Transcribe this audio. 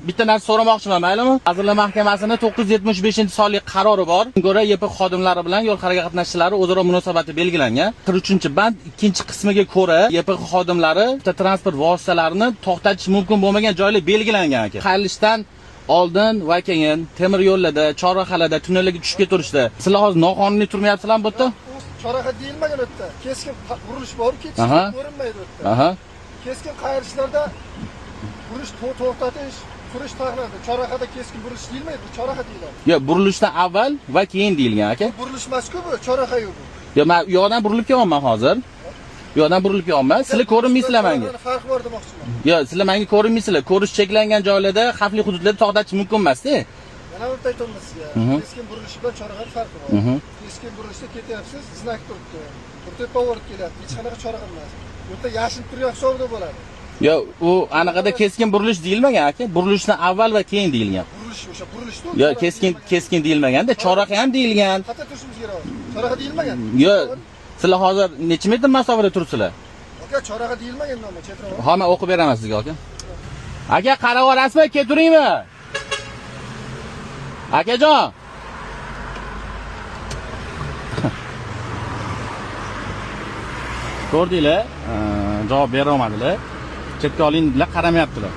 Bitta narsa so'ramoqchiman, maylimi? Vazirlar Mahkamasining 975-sonli qarori bor. Unga ko'ra YPX xodimlari bilan yo'l harakati qatnashchilari o'zaro munosabati belgilangan. 43-band 2-qismiga ko'ra YPX xodimlari transport vositalarini to'xtatish mumkin bo'lmagan joylar belgilangan aka. Qayrilishdan oldin va keyin temir yo'llarda, chorrahalarda, tunnellarga tushib keturishda. Sizlar hozir noqonuniy turmayapsizlarmi bu yerda? Chorraha deyilmagan u yerda. Keskin burilish bor, ketish ko'rinmaydi u yerda. Keskin qayirishlarda burilish to'xtatish, turish taqiqlanadi. Chorrahada keskin burilish deyilmaydi, bu chorraha deyiladi. Yo'q, burilishdan avval va keyin deyilgan aka. Burilish emas-ku bu, chorraha bu. Yo'q, men u yoqdan burilib kelyapman hozir. U yoqdan burilib kelyapman. Sizlar ko'rinmaysizlar menga. Chorrahani farqi bor demoqchiman. Yo'q, sizlar menga ko'rinmaysizlar. Ko'rish cheklangan joylarda, xavfli hududlarda to'xtatish mumkin emas-da. Yana bir aytyapman sizga. Keskin burilish bilan chorrahani farqi bor. Keskin burilishda ketyapsiz, знак turibdi. Turib поворот kelyapti. Hech qanaqa chorraha emas. Bu yerda yashin turgan hisobida bo'ladi. Yo'q, u anaqada keskin burilish deyilmagan aka. Burilishdan avval va keyin deyilgan. Burilish o'sha burilishda. Yo'q, keskin keskin deyilmaganda, chorraha ham deyilgan. Qayerda turishimiz kerak hozir? Chorraha deyilmagan. Yo'q, sizlar hozir necha metr masofada turibsizlar? Aka, chorraha deyilmagan nomi, chetroq. Ha, men o'qib beraman sizga aka. Aka, qarab olasizmi, keturingmi? Akajon. Ko'rdinglar, javob bera olmadilar. Chetga oling dedilar, qaramayaptilar.